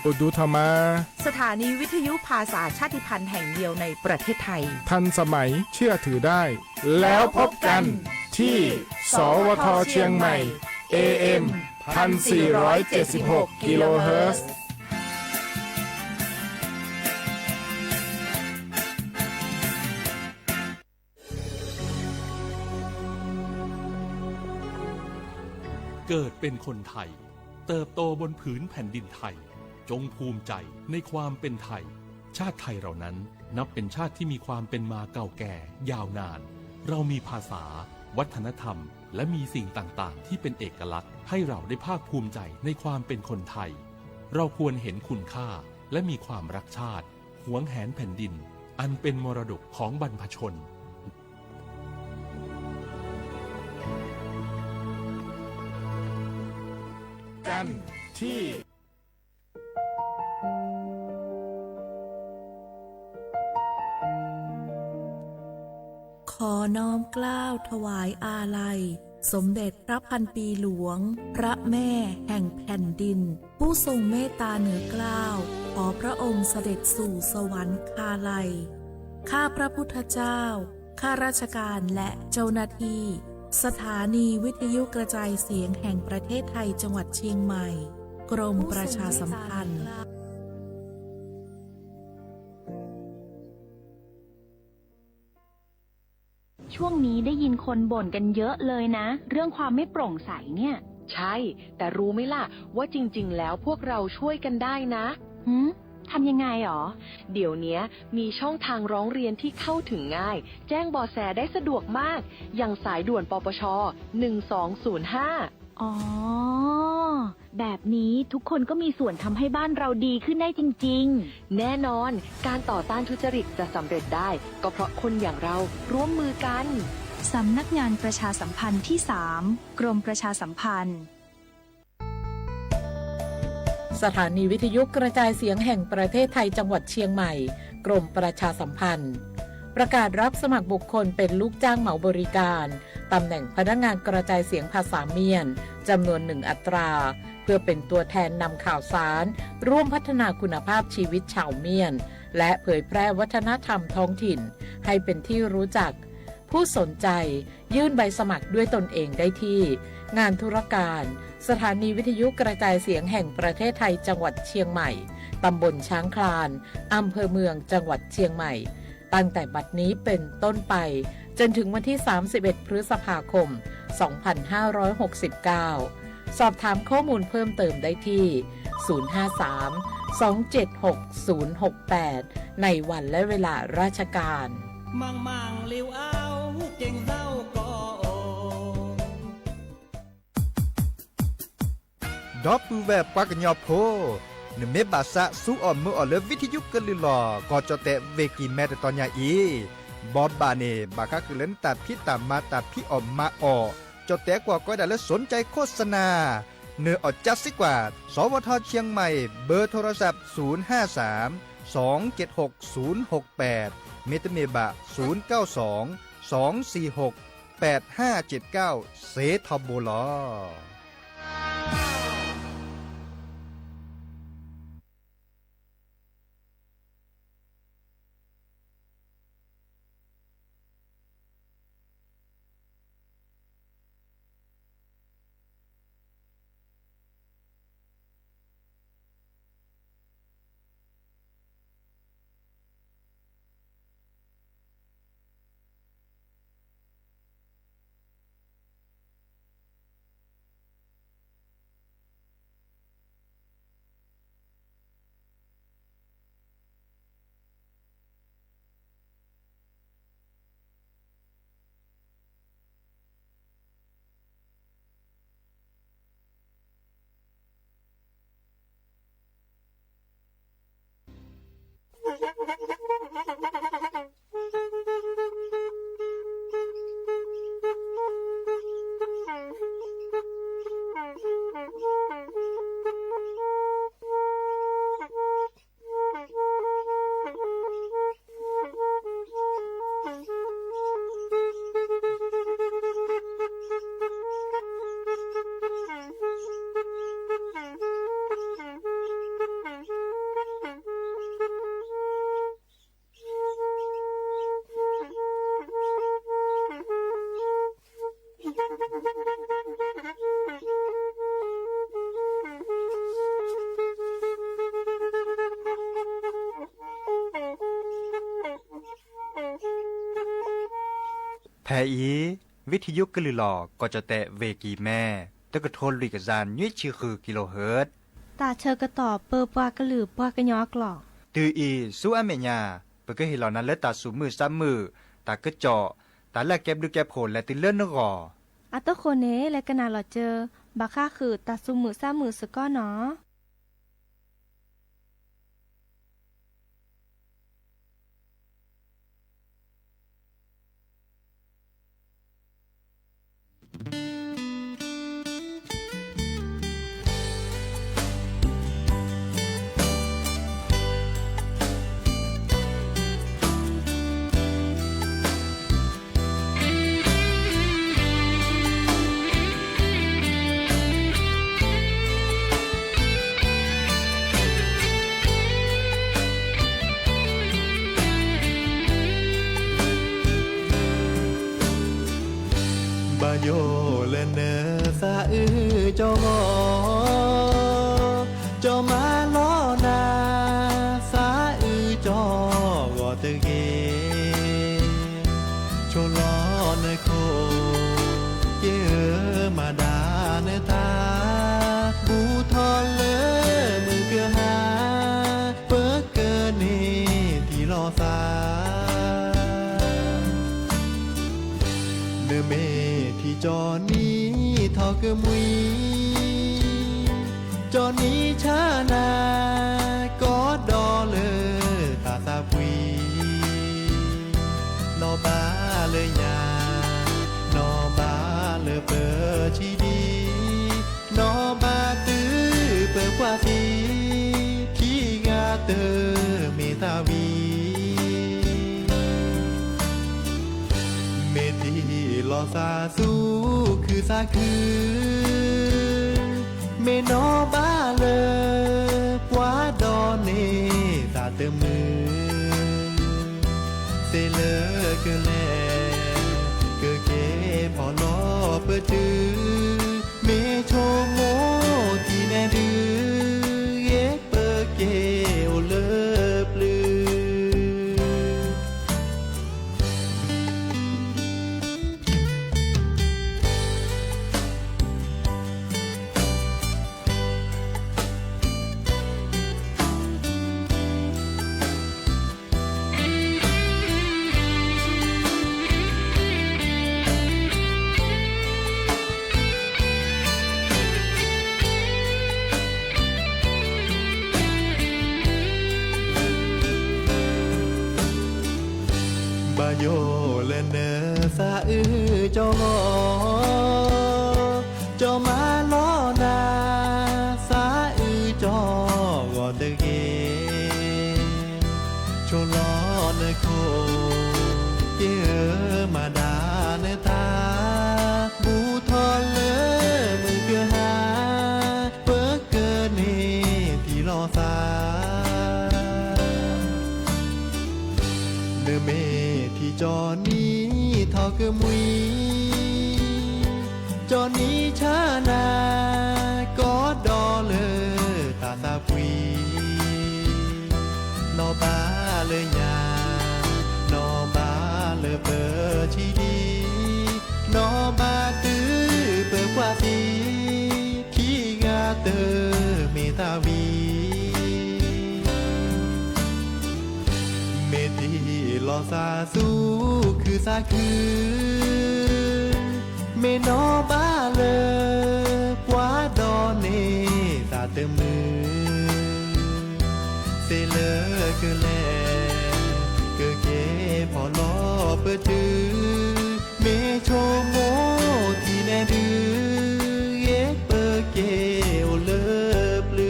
အိၣ်ဒူထီၣ်မး. สถานีวิทยุภาษาชาติพันธุ์แห่งเดียวในประเทศไทย ทันสมัย เชื่อถือได้ แล้วพบกันที่ สวท เชียงใหม่ เอ เอ็ม พันสี่ร้อยเจ็ดสิบหก กิโลเฮิรตซ์ เกิดเป็นคนไทย เติบโตบนผืนแผ่นดินไทย จงภูมิใจในความเป็นไทย ชาติไทยเรานั้นนับเป็นชาติที่มีความเป็นมาเก่าแก่ยาวนาน เรามีภาษา วัฒนธรรม และมีสิ่งต่างๆ ที่เป็นเอกลักษณ์ ให้เราได้ภาคภูมิใจในความเป็นคนไทย เราควรเห็นคุณค่า และมีความรักชาติ หวงแหนแผ่นดิน อันเป็นมรดกของบรรพชน กันที่ ขอน้อมเกล้าถวายอาลัย สมเด็จพระพันปีหลวง พระแม่แห่งแผ่นดิน ผู้ทรงเมตตาเหนือเกล้า ขอพระองค์เสด็จสู่สวรรคาลัย ข้าพระพุทธเจ้า ข้าราชการและเจ้าหน้าที่ สถานีวิทยุกระจายเสียงแห่งประเทศไทยจังหวัดเชียงใหม่ กรมประชาสัมพันธ์ ช่วงนี้ได้ยินคนบ่นกันเยอะเลยนะ เรื่องความไม่โปร่งใสเนี่ย ใช่ แต่รู้ไหมล่ะ ว่าจริงๆ แล้วพวกเราช่วยกันได้นะ หืม ทำยังไงหรอ เดี๋ยวเนี้ยมีช่องทางร้องเรียนที่เข้าถึงง่าย แจ้งเบาะแสได้สะดวกมาก อย่างสายด่วน ปปช หนึ่งสองศูนย์ห้า อ๋อ แบบนี้ทุกคนก็มีส่วนทำให้บ้านเราดีขึ้นได้จริงๆ แน่นอน การต่อต้านทุจริตจะสำเร็จได้ ก็เพราะคนอย่างเราร่วมมือกัน สำนักงานประชาสัมพันธ์ที่สาม กรมประชาสัมพันธ์ สถานีวิทยุกระจายเสียงแห่งประเทศไทยจังหวัดเชียงใหม่ กรมประชาสัมพันธ์ ประกาศรับสมัครบุคคลเป็นลูกจ้างเหมาบริการ ตำแหน่งพนักงานกระจายเสียงภาษาเมียน จำนวนหนึ่งอัตรา เพื่อเป็นตัวแทนนำข่าวสาร ร่วมพัฒนาคุณภาพชีวิตชาวเมียน และเผยแพร่วัฒนธรรมท้องถิ่น ให้เป็นที่รู้จัก ผู้สนใจยื่นใบสมัครด้วยตนเองได้ที่ งานธุรการ สถานีวิทยุกระจายเสียงแห่งประเทศไทยจังหวัดเชียงใหม่ ตำบลช้างคลาน อำเภอเมืองจังหวัดเชียงใหม่ ตั้งแต่บัดนี้เป็นต้นไป จนถึงวันที่ สามสิบเอ็ด พฤษภาคม สองพันห้าร้อยหกสิบเก้า สอบถามข้อมูลเพิ่มเติมได้ที่ ศูนย์ห้าสาม สองเจ็ดหก ศูนย์หกแปด ในวันและเวลาราชการ ဒီပုၢ်ဝဲၢ်ပှၤကညီဖိ, နမ့ၢ်ဘၣ်သးစူအီၣ်မုာ်အီၣ်လၢ ဝံထံယုကလုၢ်လီၤ ကီၢ်ကၠီၣ်တဲၣ် ဝ့ၢ်ကံၢ်မဲ တတီၤညါအံၤ, ဘီဘၣ်န့ၣ် ဘၣ်ဃးဃုာ်လၢနတၢ်ဖံးတၢ်မၤ တၢ်ဖံးအီၣ်မၤအီၣ်, ကၠီၣ်တဲၣ်ကွၢ်ကီဒၣ်လၢ สนใจโฆษณา, နအီၣ်ကၠါစ့ၢ်ကီး, สวท เชียงใหม่ เบอร์โทรศัพท์ ศูนย์ห้าสาม สองเจ็ดหก ศูนย์หกแปด မ့တမ့ၢ်ဘၣ် ศูนย์เก้าสอง สองสี่หก แปดห้าเจ็ดเก้า စ့ထီဘိလီၤ. ဖဲအံၤ ဝံထံယိကလုာ်လီၤ ကီၢ်ကၠီၣ်တဲၣ် ဝ့ၢ်ကံၢ်မဲ တကထိလွံၢ်ကယၤနွံဆံဃု kilohertz တၢ်ဆၢကတီၢ်ပၢပှၤကလုာ်ပှၤကညီအကျိာ် တုၤအံၤဆူအမဲာ်ညါ ပကဟ့ၣ်လီၤနၤလၢတၢ်သူၣ်မုာ်သးမုာ် တၢ်ကစီၣ် တၢ်လၢအကဲဘျုးကဲဖှိၣ်လဲၤတုၤလၢနဂီၢ် အတဃိန့ၣ် လဲၤကနၣ်လီၤစၢၤ ဘၣ်ဃးဃုာ်တၢ်သူၣ်မုာ်သးမုာ်စ့ၢ်ကီးနီၤ. ဘၣ်ယိၣ်လၢနသးအုးကၠီဂီၢ်, ကၠီမၤလီၤနၤ သးအုးကၠီဂီၢ်တဂ့ၤ, ဆိလီၤနခိၣ် က့ၤအၢမၤဒၣ်နသး, ဘူးထီၣ်လၢမုၢ်ကဟါ ပကန့ၢ်ထံၣ်လိာ်သး. နမ့ၢ်ထံၣ်ကၠီနံၤထီၣ်ကမှံ, ကၠီနံၤဆါနၤ ကီဒိးလၢတၢ်သးပှံၤ, နီၢ်ဘၣ်လၢညါ နီၢ်ဘၣ်လၢပဆံးဒံး, နီၢ်ဘၣ်တုၤပပှၢ်သံ, ခံဂၤတမ့ၢ်သးဝံၤ မ့ၢ်ထံၣ်လိာ်သးသူၣ်ခုသးခု, မ့ၢ်နီၢ်ဘၣ်လၢ ပှၤဒီးန့ၢ်သးတမုာ်, သ့လၢကလဲၤ ကက့ၤဖီၣ်လီၤပတုၤ, မ့ၢ်ဆိကမိၣ်ထံၣ်နဲဒုး, ဂ့ၤပက့ၤအိၣ်လၢပျုၤ ဘၣ်ယိၣ်လၢနသးအုးကၠီဂီၢ်, ကၠီမၤလီၤနၤ သးအုးကၠီဂီၢ်တဂ့ၤ, ဆိလီၤနခိၣ် က့ၤအၢမၤဒၣ်နသး, ဘူးထီၣ်လၢမုၢ်ကဟါ ပကန့ၢ်ထံၣ်လိာ်သး. နမ့ၢ်ထံၣ်ကၠီနံၤထီၣ်ကမှံ, ကၠီနံၤဆါနၤ ကီဒိးလၢတၢ်သးပှံၤ, နီၢ်ဘၣ်လၢညါ နီၢ်ဘၣ်လၢပဆံးဒံး, နီၢ်ဘၣ်တုၤပပှၢ်သံ, ခံဂၤတမ့ၢ်သးဝံၤ မ့ၢ်ထံၣ်လိာ်သးသူၣ်ခုသးခု, မ့ၢ်နီၢ်ဘၣ်လၢ ပှၤဒီးန့ၢ်သးတမုာ်, သ့လၢကလဲၤ ကက့ၤဖီၣ်လီၤပတုၤ, မ့ၢ်ဆိကမိၣ်ထံၣ်နဲဒုး, ဂ့ၤပက့ၤအိၣ်လၢပျုၤ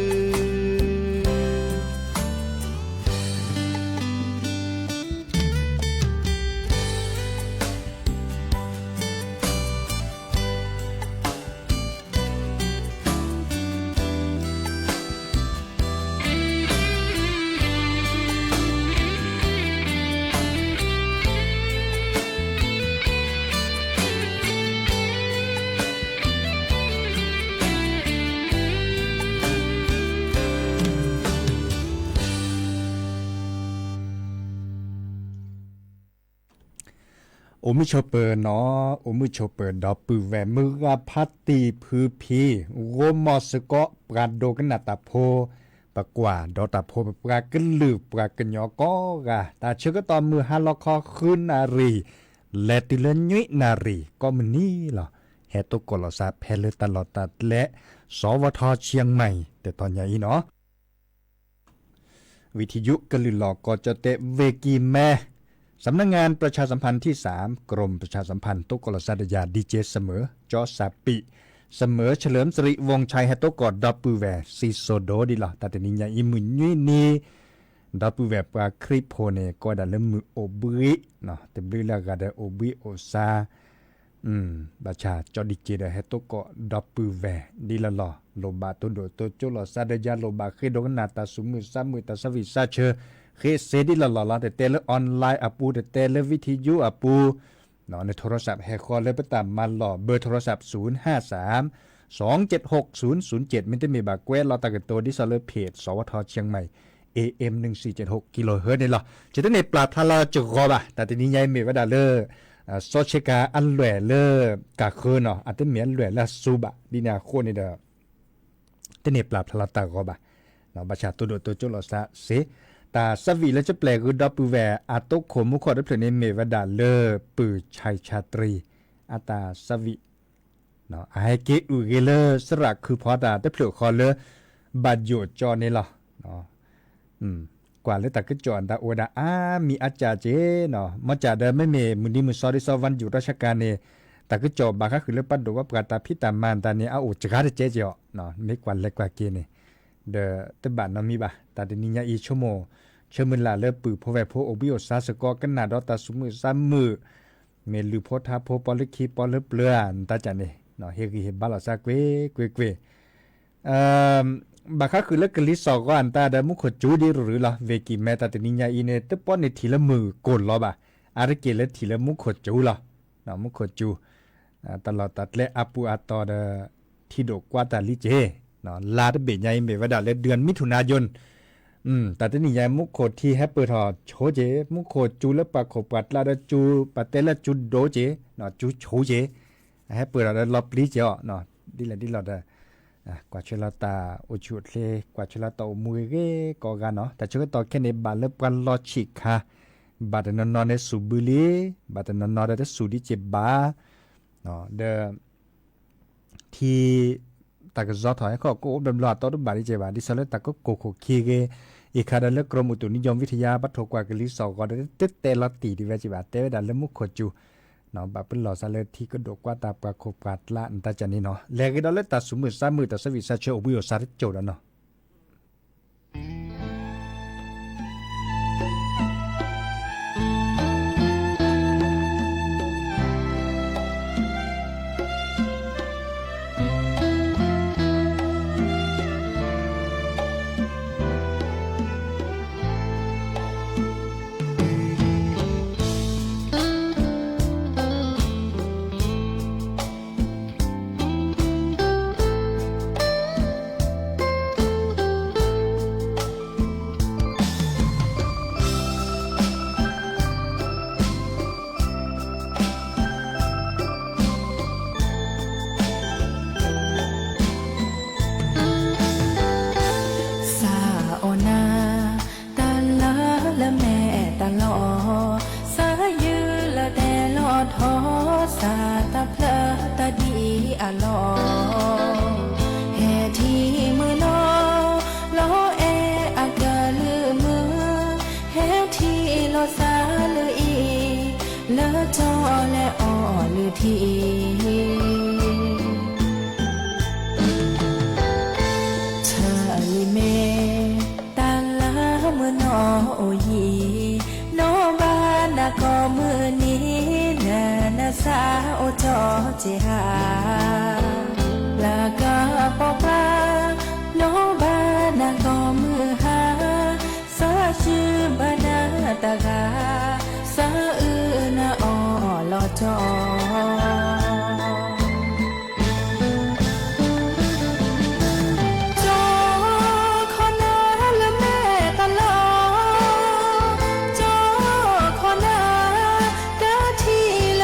အိၣ်မုာ်ဆိးပၢၤနီၤ, အိၣ်မုာ်ဆိးပၢၤ ဒီပုၢ်ဝဲၢ်မုၢ်ဂၤဖးတံၢ်ဖုဖံ, ဂိၢ်မီၢ်စ့ၢ်ကီး ပှၤဒိကနၣ်တၢ်ဖိ, ပကွၢ်ဒီးတၢ်ဖိပပှၤကလုာ်ပှၤကညီကိးဂၤ, တၢ်ဆၢကတီၢ်မုၢ်ဟါလီၤခီဃုနၣ်ရံၣ်, လဲၤတုၤလၢနွံနၣ်ရံၣ် ကိးမုၢ်နံၤလီၤ. ဟဲသကိးလီၤစးဖဲလၢတၢ်လီၢ်တၢ်ကျဲ စဝထ เชียงใหม่ တတီၤညါအံၤနီၤ. วิทยุ กะเหรี่ยงกอจอเต๊ะ เวกีแม สำนักงานประชาสัมพันธ์ที่สาม กรมประชาสัมพันธ์ သကိးလီၤစးဒီးယၤ ดีเจ เสมอ จอสาปี เสมอ เฉลิมสิริวงศ์ชัย ဟဲသကိးဒီပုၢ်ဝဲၢ် စံၣ်စိၤဒိၣ်ဒံးလီၤ. တၢ်တနံၤညါအံၤမုၢ်နွံနံၤ ဒီပုၢ်ဝဲၢ်ပှၤခရံာ်ဖိန့ၣ် ကိးဝဲဒၣ်လၢမုၢ်အိၣ်ဘှံး, တဘျုးလၢအဂၤဒီးအိၣ်ဘှံးအိၣ်စါ ဘၣ်ဆၣ်ကၠီဒံက့ဒီး ဟဲသကိးဒီပုၢ်ဝဲၢ်ဒ်လီၢ်လီၢ်, လိၣ်ဘၣ်တိၢ်ဒိၣ်တိၢ်ကၠိလီၤစးဒီးယၤ, လိၣ်ဘၣ်ဃ့ဒိကနၣ်တၢ်သူၣ်မုာ်သးမုာ် တၢ်ဆၢဝံၣ်စးဆၢ, ဃ့စ့ဒ်လီၢ်လီၢ်လီၤ. တတဲလၢ online အပူၤ, တတဲလၢ วิทยุ အပူၤ, နထိရစးဟဲဃီလၢပတၢ်မၤလီၢ် เบอร์โทรศัพท์ ศูนย์ห้าสาม สองเจ็ดหก ศูนย์ศูนย์เจ็ด မ့တမ့ၢ်ဘၣ်ကွဲးလီၤတၢ်ကတိၤဒ်သိးလၢ เพจ สวท เชียงใหม่ เอ เอ็ม หนึ่งสี่เจ็ดหก กิโลเฮิรตซ์ န့ၣ်လီၤ. ယတန့ၢ်ပျၢ်ဖျါလီၤစ့ၢ်ကီးဘၣ်, တၢ်တနံၤညါအံၤမ့ၢ်ဝဲဒၣ်လၢ စီဆ့ကၤအလွဲၢ်လၢကၤဃၢၤနီၤ, အတမ့ၢ်အလွဲၢ်လၢအစူၤဘၣ်, ဒ်န့ၣ်အဃိန့ၣ်ဒီး တန့ၢ်ပျၢ်ဖျါလီၤတၢ်ဂီၤဘၣ်, ဘၣ်ဆၣ်တိၢ်ဒိၣ်တိၢ်ကၠိလီၤစးစ့, တၢ်ဆၢဝံၣ်လၢကပျဲၢ်ဂုၤဒီပုၢ်ဝဲၢ်အသကိးမူခိၣ်တဖျၢၣ်န့ၣ် မ့ၢ်ဝဲဒၣ်လၢ ပုၢ်ဆၢၣ်ဆၢတြံၤ အတၢ်ဆၢဝံၣ် အဟဲက့ၤအုၣ်ဂ့ၤလၢစရၣ်ခုဖီတၢ်တဖျၢၣ်ဃီလၢ ဘၣ်ယိၣ်ကၠီန့ၣ်လီၤ. ကွၢ်လၢတၢ်ကစီၣ်အတၢ်အိၣ်ဝဲဒၣ်အါမံၤအါစှၤက့နီၤ, မ့ၢ်စှၤဒီးမ့မ့ၢ်မုၢ်နံၤမုၢ်သီဒ်သိး วันหยุดราชการ န့ၣ်, တၢ်ကစီၣ်ဘၣ်ဃးဃုာ်လၢပှၤဒိၣ်ဝဲပှၤတၢ်ဖံးတၢ်မၤတၢ်န့ၣ် အအိၣ်စှၤတကဲက့အီၤ, မ့ၢ်ကွၢ်လဲၤကွၢ်က့ၤန့ၣ်, ဒီးတဘၣ်နီတမံၤဘၣ်, တၢ်တနံၤညါအံၤဆိကမိၣ်, ဆၢမုၢ်လၢ်လၢပုၢ်ဖိဝဲၢ်ဖိအိၣ်ဘှံးအိၣ်စါစ့ၢ်ကီး ကနၣ်ဒီးတၢ်သူၣ်မုာ်သးမုာ်, မ့ၢ်လုၢ်ဖိထါဖိပီလၢခံပီလၢပျၢၤဧါ နတၢ်ကၢ်န့ၣ်, ဟ့ၣ်ဂံၢ်ဟ့ၣ်ဘါလီၤစၢ်ကွ့ၢ်ကွ့ၢ်ကွ့ၢ် ဘၣ်ဃးဃုာ်လၢကလံၤစိးဂီၤအတၢ်ဒီး မူခိၣ်စူၤဒ်ရူၤရူၤလီၤ. ဝ့ၢ်ကံၢ်မဲတၢ်တနံၤညါအံၤန့ၣ် တပီန့ၣ်ထံၣ်လၢမုၢ်ကိၢ်လီၤဘၣ်, အါတက့ၢ်လၢထံၣ်လၢမူခိၣ်စူၤလီၤ. မူခိၣ်စူၤ, တၢ်လီၢ်တၢ်ကျဲအပူၤအတီၤဒီး ထံဒိၣ်ကွၢ်တၢ်လံက့ၤ, လါတဘ့ၣ်ညါအံၤမ့ၢ်ဝဲဒၣ်လၢ เดือนมิถุนายน တၢ်တနံၤညါအံၤ မူခိၣ်ထံဟဲပၢၢ်ထီၣ်ဆိက့ၤ, မူခိၣ်စူၤလၢပှၤခိၣ်ပှၤကျါဒီးစူၤ, ပှၤတဲလၢစူၤဒိၣ်က့ၤ, စူၤဆိက့ၤ, အဟဲပၢၢ်ထီၣ်ဒီးလီၤပျံၤက့ၤအီၤ, ဒ်လဲၣ်ဒ်လဲၣ်ဒီး ကွၢ်ဆၢလီၤတၢ်အိၣ်ဆူၣ်အိၣ်ချ့, ကွၢ်ဆၢလီၤတၢ်အိၣ်မူဂ့ၤဂ့ၤကိးဂၤနီၤ, တၢ်ဆၢကတီၢ်ခဲအံၤန့ၣ် ဘၣ်လၢပှၤလီၤဆံးခါ, ဘၣ်တနီၤနီၤန့ၣ်စူၤဘုလံ, ဘၣ်တနီၤနီၤဒီးတစူၤဒ်က့ၤဘၣ်, ဒီး ထံ တၢ်ကစီၣ်ထီၣ်ဟဲခီၣ်ကိၣ်အိၣ်ဘျီဘျီအတီတဘၣ်ဒ်က့ၤဘၣ်, ဒ်သိးလၢတၢ်ကကိၢ်ခိၣ်ခံဂ့ၤ, အံၤခါဒီးလၢ กรมอุตุนิยมวิทยา ဘၣ်ထိၣ်ကွၢ်ကလံၤစိးဂီၤဒီး တတဲလီၤတံၢ်ဒံးဝဲက့ၤဘၣ်, တဲဝဲဒၣ်လၢမူခိၣ်စူၤ, ဘၣ်ပလီၢ်စးလၢထံကဒိၣ်ကွၢ်တၢ်ပှၤခိၣ်ပှၤကျါ နတၢ်ကၢ်န့ၣ်နီၤ, လဲၤဂ့ၤဒီးလၢတၢ်သူၣ်မုာ်သးမုာ် တၢ်ဆၢဝံၣ်စးဆၢအိၣ်ဘှံးအိၣ်စါတကၠိၢ်ဒီးနီၤ. စးအီၣ်နၤ တၢ်လၢလၢမဲာ်တၢ်လီၢ်, စးယုၢ်လၢတဲလီၤထီၣ် စးတၢ်ဖျၢၣ်တၢ်ဒ်အလီၢ်, ဟဲထံၣ်မုၢ်နီၤ လီၤအဲၣ်အကလုၢ်မုာ်, ဟဲထံၣ်လီၤစးလၢအံၤ လၢထီၣ်လဲၤအီၣ်လုၢ်ထံ ထၢလံမ့ၢ် တၢ်လၢမုၢ်နီၢ်အိၣ်ယံၤ, နီၢ်ဘၣ်နၤကိးမုၢ်နံၤ နနစးအိၣ်ထီၣ်က့ၤဟါ, လၢကပီၤပၤ နီၢ်ဘၣ်နၤကိးမုၢ်ဟါ, စးယုၢ်ဘၣ်နၤတဂၤ, စးအုၣ်နၤအီၣ်လီၤတီၢ် ကၠီခီနၤလၢမဲာ်တၢ်လီၢ်, ကၠီခီနၤ တၢ်ထံၣ်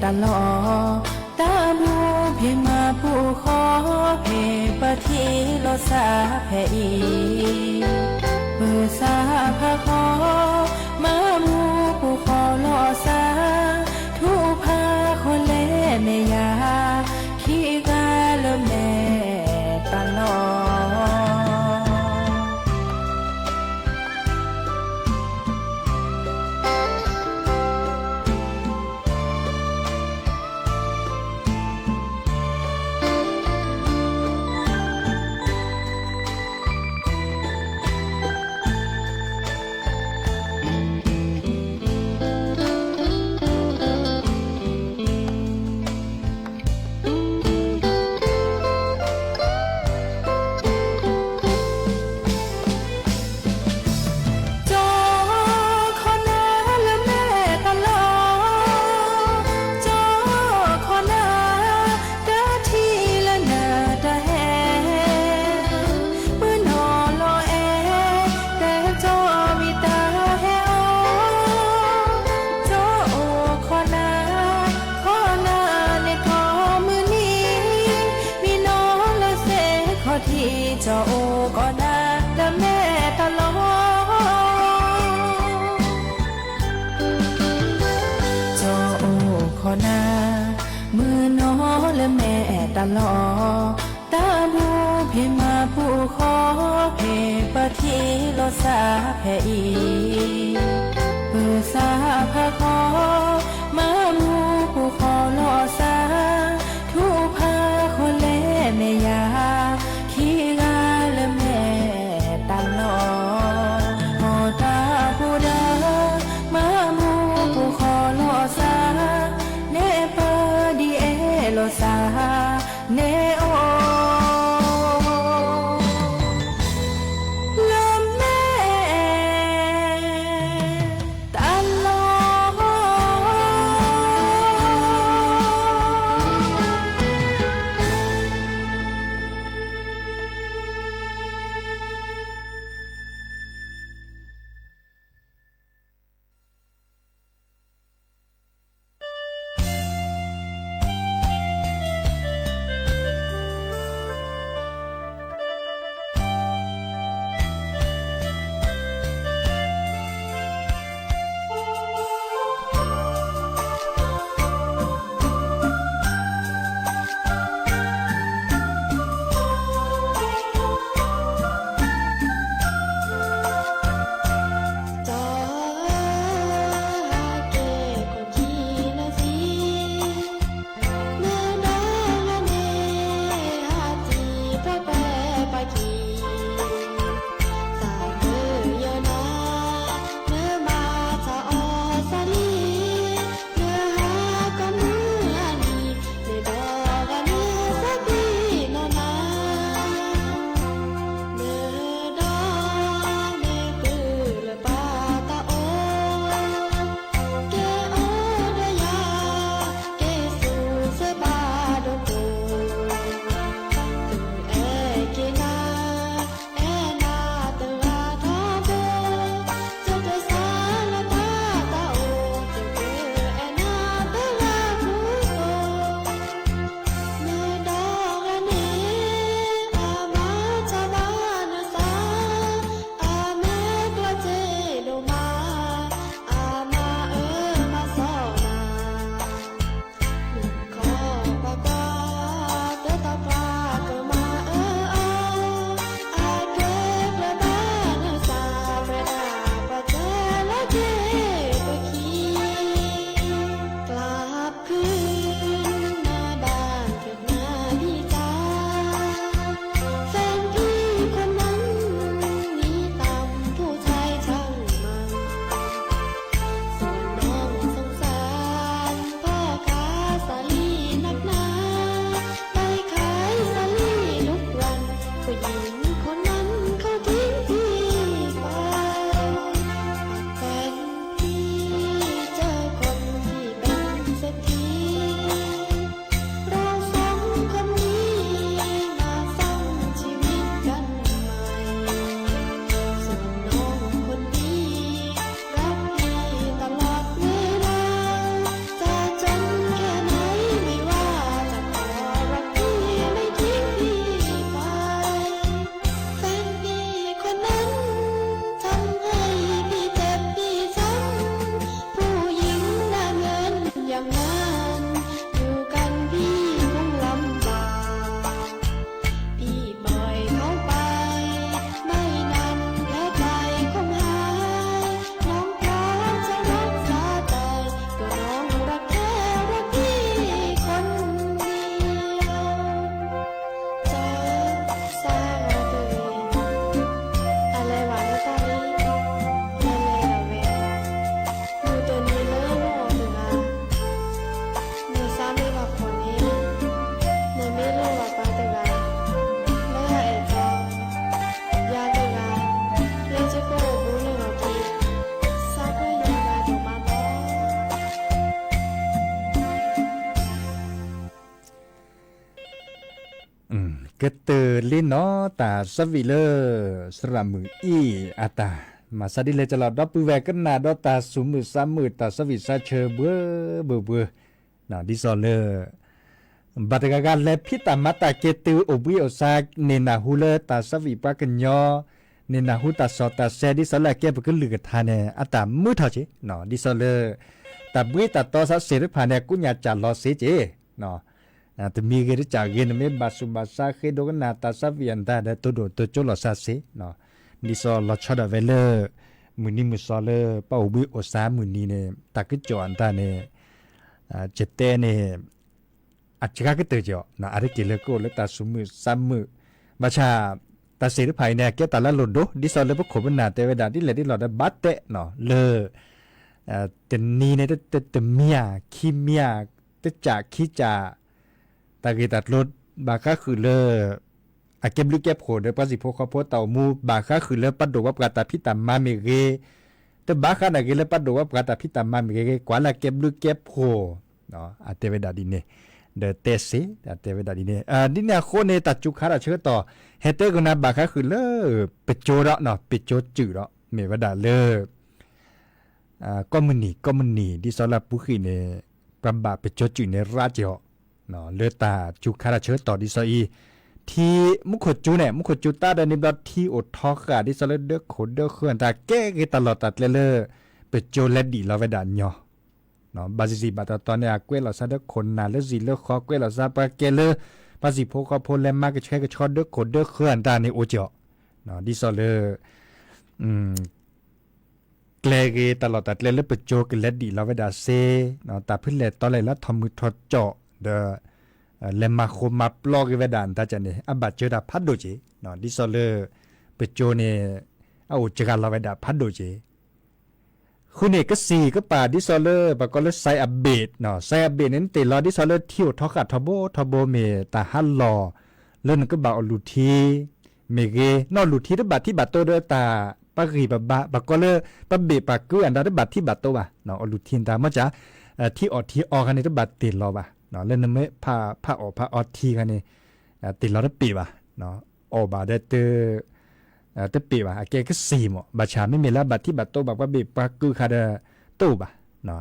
တၢ်လီၢ်, တၢ်ဘူၣ်ဖံးမၤဘူၣ်ဃီဖံး ပထံၣ်လိာ်စၢ်ဖဲအံၤ, ပၢၤစၢ်ဖးဃီ မၤဘူၣ်ဃီလိာ်စၢ်, ထူၣ်ဖးဃီလဲၤမဲာ်ယၤ, ခံဂၤလၢမဲာ်တၢ်လီၢ်. ကၠီခီနၤလၢမဲာ်တၢ်လီၢ်, ကၠီခီနၤ တၢ်ထံၣ်လၢနတၢ်ဟဲ, မုၢ်နီၢ်လီၤအဲၣ် တၢ်ကၠီဝံၤတၢ်ဟဲအီၤ, ကၠီအိၣ်ခီနၤ, ခီနၤန့ၣ်ကိးမုၢ်နံၤ, မံနီၤလၢသ့ၣ်ခီၣ်ထံး ကၠီအိၣ်ခီနၤလၢမဲာ်တၢ်လီၢ်. ကၠီအိၣ်ခီနၤ, မုၢ်နီၤလၢမဲာ်တၢ်လီၢ်, တၢ်ဘူၣ်ဖံးမၤဘူၣ်ဃီဖံး ပထံၣ်လိာ်စၢ်ဖဲအံၤ, ပၢၤစၢ်ဖးဃီ မၤဘူၣ်ဃီလိာ်စၢ်, ထူၣ်ဖးဃီလဲၤမဲာ်ယၤ, ခံဂၤလၢမဲာ်တၢ်လီၢ်. ဟီၣ်တၢ်ဖိဒီး မၤဘူၣ်ဃီလိာ်စၢ်, နဲပၢဒ်အဲၣ်လိာ်စၢ်, နဲအိၣ် လၢမဲာ်တၢ်လီၢ်. ကတၢၢ်လံနီၤ တၢ်ဆၢဝံၣ်လၢ သရၣ်မုၣ်အံၤအတၢ် မၤစၢ်ဒ်လဲၣ်ကလီၤ ဒီပုၢ်ဝဲၢ်ကနၣ်ဒီးတၢ်သူၣ်မုာ်သးမုာ် တၢ်ဆၢဝံၣ်စၢ်ဆၢဘှၢဘှၢဘှၢ ဒ်သိးလၢ ဘၣ်တဂၤဂၤလဲၤဖံးတၢ်မၤတၢ်က့ၤတုၤအိၣ်ဘှံးအိၣ်ဆါ န့ၢ်နၢ်ဟူလၢတၢ်ဆၢဝံၣ်ပှၤကညီ န့ၢ်နၢ်ဟူတၢ်စီၣ်တၢ်ဆဲ ဒ်သိးလၢအကဲပကလုၢ်ကထါန့ၣ် အတၢ်မုာ်ထီၣ်က့ၤ ဒ်သိးလၢ တၢ်ဘှံးတၢ်တီသးစ့ၢ်တဖၣ်န့ၣ် ကူညၣ်ကၢ်လီၤစ့ၢ်ကီး တမံၤဂ့ၤတကၢ်ဂ့ၤ နမ့ၢ်ဘၣ်သူၣ်ဘၣ်သးဃ့ဒိကနၣ်တၢ်ဆၢဝံၣ်အတၢ်ဒီး တိၢ်ဒိၣ်တိၢ်ကၠိလီၤစၢ်စ့ၢ် ဒ်သိးလီၤဆီဒၣ်ဝဲလၢ မုၢ်နံၤမုၢ်သီလၢ ပအိၣ်ဘှံးအိၣ်ဆါမုၢ်နံၤန့ၣ် တၢ်ကစီၣ်အတၢ်န့ၣ် ကတဲန့ၣ် အစှၤကတၢၢ်ကီး အါတက့ၢ်လၢကအိၣ်လၢတၢ်သူၣ်မုာ်သးမုာ် ဘၣ်ဆၣ် တၢ်စ့ၢ်တဖၣ်အံၤန့ၣ် အကဲတၢ်လၢအလိၣ်ဒိ ဒ်သိးလၢပခိၣ်ပနၢ်တဲဝဲဒၣ် ဒ်လဲၣ်ဒ်လဲၣ်ဒီးဘၣ်တဲနီၤ လၢ တနံၤန့ၣ် တမံၤဧါ ခံမံၤဧါ တကၠၢ်ခံကၠၢ် တၢ်ဂ့ၢ်တၢ်ကျိၤ ဘၣ်ဃးဃုာ်လၢ အကဲဘျုးကဲဖှိၣ်ဒီးပှၤဟံၣ်ဖိဃီဖိတၢ်အိၣ်မူ ဘၣ်ဃးဃုာ်လၢပှၤဒိၣ်ဝဲပှၤတၢ်ဖံးတၢ်မၤမ့ၢ်ဂ့ၤ, တဘၣ်ဃးနာ်ဂ့ၤလၢပှၤဒိၣ်ဝဲပှၤတၢ်ဖံးတၢ်မၤမ့ၢ်ဂ့ၤ ကွၢ်လၢအကဲဘျုးကဲဖှိၣ် အတဲဝဲဒၣ်ဒ်န့ၣ်, ဒီးတဲစ့ၢ် တဲဝဲဒၣ်ဒ်န့ၣ်, ဒ်န့ၣ်အဃိန့ၣ် တၢ်စူၤခါတၢ်ဆၢကတီၢ် ဟဲတဲကနၤဘၣ်ဃးဃုာ်လၢ ပစိၤဒီး ပစိၤစုာ်ဒီး မ့ၢ်ဝဲဒၣ်လၢ ကိးမုၢ်နံၤ ကိးမုၢ်နံၤ ဒ်သိးလၢအပူၤဃံာ်န့ၣ် ပှၤဘၣ်ပစိၤစုာ်န့ၣ်ရၣ်က့ၤအီၤ, လၢတၢ်စူၤခါတၢ်ဆၢကတီၢ်ဒ်သိးအံၤ, ထံ မူခိၣ်စူၤန့ၣ် မူခိၣ်စူၤတၢ်ဒီးန့ၣ်ဘျီထံအိၣ်ထီဃာ် ဒ်သိးလၢဒၢခိၣ်ဒၢဃၢၤတၢ်ကဲဂ့ၤတၢ်လီၢ်တၢ်ကျဲလၢ ပစိၤလဲၤဒံးလီၤဝဲဒၣ်ညီ ဘၣ်ဆၣ်ဘၣ်တတီၤန့ၣ် အကွဲးလီၤစၢ်ဒၢခိၣ်နၢ်လၢဇံၣ်လၢဃီ ကွဲးလီၤစၢ်ပှၤကဲလၢ ပှၤဟံၣ်ဖိဃီဖိလဲၤမၤကဆှဲကဆှီဒၢခိၣ်ဒၢဃၢၤတၢ်န့ၣ်အိၣ်က့ၤအီၤ, ဒ်သိးလၢ ကျဲဂ့ၤတၢ်လီၢ်တၢ်ကျဲလၢပစိၤကလဲၤဒံးလီၤဝဲဒၣ်စ့, တၢ်ဖုလဲၢ်တီလဲၢ်လၢထီၣ်မုၢ်ထီၣ်ကၠီၣ်ဒီး လဲၤမၤဃိမၤပျီက့ၤဝဲဒၣ်တၢ်ကန့ၣ် အဘၣ်စၢၤတၢ်ဖးဒိၣ်က့ၤ, ဒ်သိးလၢ ပစိၤန့ၣ် အအိၣ်စှၤလီၤဝဲဒၣ်ဖးဒိၣ်က့ၤ ဃုာ်န့ၢ်ကစံၣ်ကပၤဒ်သိးလၢ ပှၤကိးလၢစဲအဘ့ၣ်, စဲအဘ့ၣ်န့ၣ် နတ့ၢ်လီၤဒ်သိးလၢထံအိၣ်ထီဃာ်ထီဘိထီဘိမ့ၢ်တၢ်ဟးလီၢ် လၢနကဘၣ်အီၣ်လူၤထံ မ့ၢ်ဂ့ၤ, နအီၣ်လူၤထံတဘၣ်ထံဘၣ်တိဒီးတၢ်ပှၤဂံၢ်ပဘါ ပှၤကိးလၢ ပဘ့ၣ်ပှၤကုအတၢ်တဘၣ်ထံဘၣ်တိဘၣ်, အီၣ်လူၤထံတၢ်မ့ၢ်က ထံအီၣ်ထံအီခါန့ၣ် တဘၣ်တ့ၢ်လီၤဘၣ်, လၢနမ့ၢ်ဖးဖးအီၣ်ဖးအီထံခါန့ၣ် တ့ၢ်လီၤတပ့ၢ်ဘၣ်, အီၣ်ဘၣ်ဒီး တပ့ၢ်ဘၣ် အကဲကစံၣ်မး, ဘၣ်ဆၣ်မ့မ့ၢ်လၢအဘၣ်ထံဘၣ်တိဘၣ်ပှၤဘ့ၣ်ပှၤကုခါဒီး တအိၣ်ဘၣ်,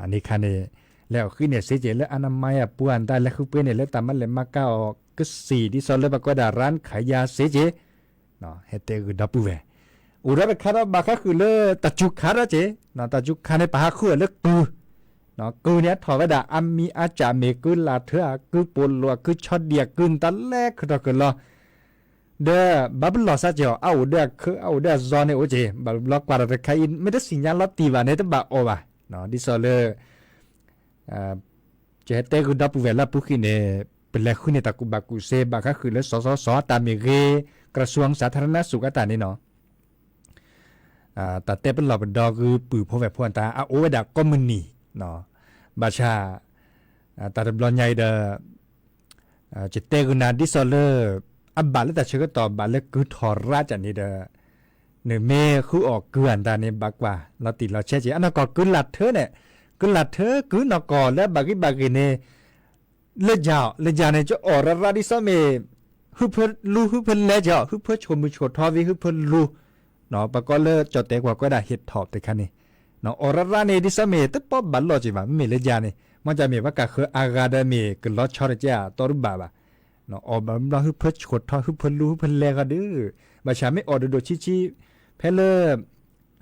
အန့ၣ်ခါန့ၣ် လဲၤအီၣ်ဃုာ်န့ၢ်စ့က့ၤလၢ အနမါယၤပူၤအတၢ် လဲၤဃုပှ့ၤန့ၢ်လၢတၢ်မၤလဲၢ်မၤကၤအီၣ်ကစံၣ် ဒ်သိးလၢပှၤကိးဒၣ် ရၣ်ခးယၤစ့က့ၤ ဟဲတဲဂုာ်ဒီပုၢ်ဝဲၢ်, အိၣ်ဒီးတခါဒီးဘၣ်ဃးဃုာ်လၢ တၢ်စူၤခါဒီးက့ၤ, တၢ်စူၤခါန့ၣ် ပဟးဃုာ်အီၤလၢကုၢ်, ကုၢ်န့ၣ်အထီၣ်ဝဲဒၣ် အမံၤအစၢ်မ့ၢ်ကုၢ်လၢ်ထၢၣ် ကုၢ်ပိာ်လိာ် ကုၢ်ဆီဒံၣ် ကုၢ်နတၢ်လဲၤခုၣ်ထီၣ်ခုၣ်လီၤ, ဒီးဘၣ်ပလီၢ်စၢ်က့ၤအီၤ အအိၣ်ဒီးအခၢ အအိၣ်ဒီးအစီၤန့ၣ်အိၣ်က့ၤ, ဘၣ်ဘျီကွၢ်ဒီးတခါအံၤ မ့ၢ်တသ့ၣ်ညါလီၤတံၢ်ဘၣ်န့ၣ် တဘၣ်အီၣ်ဘၣ်, ဒ်သိးလၢ ကဟဲတဲဂုာ်ဒီပုၢ်ဝဲၢ်လၢအပူၤဃံာ်န့ၣ် ပလဲၤဃုန့ၢ်တၢ်ကူၣ်ဘၣ်ကူၣ်သ့ ဘၣ်ဃးဃုာ်လၢ စီၤစီၤစီၤ အတၢ်မ့ၢ်ဂ့ၤ, ကရၢၡူၢ်စးထရနါစူၣ် အတၢ်န့ၣ်နီၤ, တၢ်တဲပလီၢ်ပဒီဂုာ်ပုၢ်ဖိဝဲၢ်ဖိအတၢ် အအိၣ်ဝဲဒၣ်ကိးမုၢ်နံၤ, ဘၣ်ဆၣ် တၢ်တဘျီညါအံၤဒီး ကတဲဂုာ်နၤဒ်သိးလၢ အဘၣ်လၢတၢ်ဆၢကတီၢ်ဘၣ်လၢကုၢ်ထီၣ်ရၣ်ကန့ၣ်ဒီး နမ့ၢ်ဃုအီၣ်ကုၢ်အတၢ်န့ၣ် ဘၣ်ကွၢ်လီၤတံၢ်လီၤဆဲးက့ၤ အနီၢ်ကီၢ်ကုၢ်လၢ်ထၢန့ၣ်, ကုၢ်လၢ်ထၢကုၢ်နီၢ်ကီၢ်လၢအဘၣ်ဂံၢ်ဘၣ်ဂ့ၤန့ၣ် လၢယၤအီၤ လၢယၤန့ၣ် ကအီၣ်ရၣ်ရၣ်ဒ်သိးမ့ၢ် ဟုဖၢလူ ဟုဖၢလဲက့ၤအီၤ ဟုဖၢဆိၣ်မုၢ်ဆိၣ်ထီဝံၤ ဟုဖၢလူ ပှၤကိးလၢကၠီၣ်တဲာ်ကွၢ်ကွဲးဒၣ် ဟ့ၣ်ထီၣ် တခါန့ၣ်, အီၣ်ရၣ်ရၣ်န့ၣ် ဒ်သိးမ့ၢ်တပီဘၣ်လီၢ်က့ၤဘၣ် မ့မ့ၢ်လၢယၤန့ၣ် မ့ၢ်ကမ့ၢ်ပှၤကဃၢၤအါဂၤဒီးမ့ၢ်ကလီၤဆီတက့ၢ်အတီတဘၣ်ဘၣ်, အီၣ်ဘၣ်ဘျီဟုဖၢဆိၣ်ထီ ဟုဖၢလူ ဟုဖၢလဲဃီဒီး, ဘၣ်ဆၣ်မ့ၢ်အီၣ်ဒိၣ်ဒိၣ်ဆံးဆံး ဖဲလၢ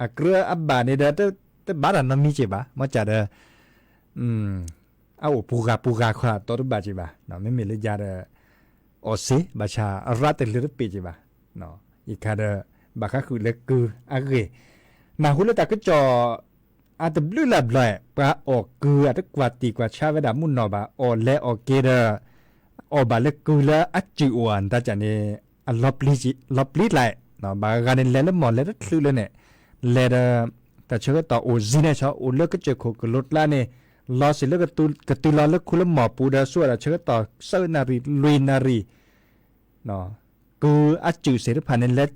အကြၢးအဘၣ်န့ၣ်ဒီး တဘၣ်တၢ်နီတမံၤက့ၤဘၣ် မ့ၢ်ကဒီး အအိၣ်ပူၤဂၤပူၤဂၤခီအတီတဘၣ်က့ၤဘၣ်, မ့မ့ၢ်လၢယၤဒီး အီၣ်စ့ ဘၣ်ဆၣ်အရၣ်တလၢတပ့ၢ်က့ၤဘၣ်, ယခါဒီး ဘၣ်ဃးဃုာ်လၢကုၢ်အဂ့ၢ်, နၢ်ဟူလၢတၢ်ကစီၣ် အတဘျုးလၢ်ဘျီ ပှၤအီၣ်ကုၢ်အတကွၢ်တံၢ်ကွၢ်ဆါဝဲဒၣ်မုၢ်နီၢ်ဘၣ် အီၣ်လဲၤအီၣ်က့ၤဒီး အီၣ်ဘၣ်လၢကုၢ်လၢအစုၣ်အိၣ်အတၢ်ကန့ၣ် အလီၤပျံၤကျါ, ဘၣ်ဂၤန့ၣ်လဲၤလၢမီၢ်လဲၤတချုးလၢန့ၣ်, လဲၤဒီး တၢ်ဆၢကတီၢ်အိၣ်ဇံန့ၣ်ဆီ အိၣ်လၢကစၢၢ်ခိၣ်ကလိကျါန့ၣ်, လီၤစ့ၢ်လၢကတုၤလီၤလၢခူလၢမီၢ်ပူၤဒီး ဆူအတၢ်ဆၢကတီၢ် သၢနၣ်ရံၣ် လွံၢ်နၣ်ရံၣ် ကုၢ်အစုၣ်သ့ၣ်တဖၣ်န့ၣ် လဲၤ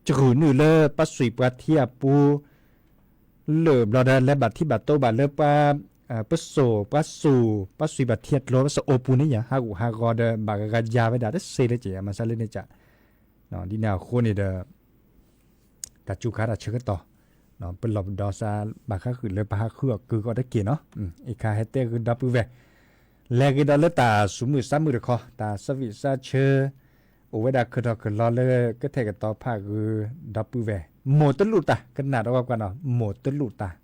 စှုၣ်နုာ်လၢပှၤစွံာ်ပှၤထံအပူၤ လၢာ်ဘျီဒီး လဲၤဘၣ်ထံဘၣ်တိဘၣ်လၢပှၤ ပစိာ်ပှၤစိာ် ပှၤစံးဘၣ်ထံအကျိၤ ပစိာ်အိၣ်ပူၤန့ၣ်ယါ ဟးဂူာ်ဟးဂီၤဒီး ဘၣ်ဂၤဂၤယါဝဲဒၣ်တစ့လၢက့ၤ မၤစၢ်လၢန့ၣ်က ဒ်န့ၣ်အဃိန့ၣ်ဒီး တၢ်စူၤခါတၢ်ဆၢကတီၢ် ပလီၢ်ပဒီစါ ဘၣ်ဃးဃုာ်လၢပဟးဃုအီၣ်ကုာ်အီၤတက့ၢ်နီၤ. အံၤခါဟဲတဲဂ့ၤဒီပုၢ်ဝဲၢ် လဲၤဂ့ၤဒီးလၢတၢ်ဆူးမုၢ်ဆါမုၢ်တခီ တၢ်ဆၢဝံၣ်ဆါဆၢ အိၣ်ဝဲဒၣ်ခၢၣ်ထီၣ်ခၢၣ်လီၤလၢကထဲၣ်ကတီၤဖးဂ့ၤဒီပုၢ်ဝဲၢ် မိၢ်တလူၣ်တၢ် ကနၣ်တဝီပှၤနီၤ မိၢ်တလူၣ်တၢ်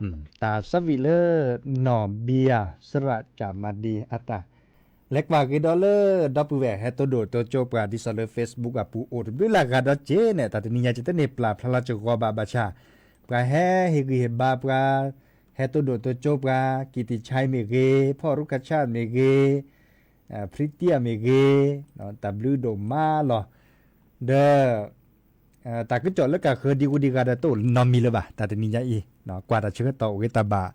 တၢ်သးဝံၣ်လၢ နီၢ်ဘံယၤ စရၣ်ကၣ်မၤဒံအတၢ် လဲၤကွၢ်က့ၤဒီးလၢ ဒီပုၢ်ဝဲၢ်ဟဲတိၢ်ဒိၣ်တိၢ်ကၠိပှၤ ဒ်သိးလၢ Facebook အပူၤအိၣ်တဘျုးလၢ်ဂၤဒီးက့ၤန့ၣ် တၢ်တနံၤညါကတန့ၢ်ပျၢ်ဖျါလီၤစ့ၢ်ကီးဘၣ် ဘၣ်ဆၣ် ပှၤဟဲဟ့ၣ်ဂံၢ်ဟ့ၣ်ဘါပှၤ ဟဲတိၢ်ဒိၣ်တိၢ်ကၠိပှၤ ကံၢ်တံၢ်ဆါမ့ၢ်ဂ့ၤ ဖီၣ်ရူခၣ်ဆၣ်မ့ၢ်ဂ့ၤ ဖရံတံၢ်မ့ၢ်ဂ့ၤ တၢ်ဘျုးဒိၣ်မးလီၤ. ဒီး တၢ်ကစီၣ်လၢကဃၢၤဒံးဝံၤဒံးဂၤဒီးတအိၣ်နီတမံၤလၢၤဘၣ် တၢ်တနံၤညါအံၤ ကွၢ်တၢ်ဆၢကတီၢ်အိၣ်ဂ့ၤတၢ်ဘၣ်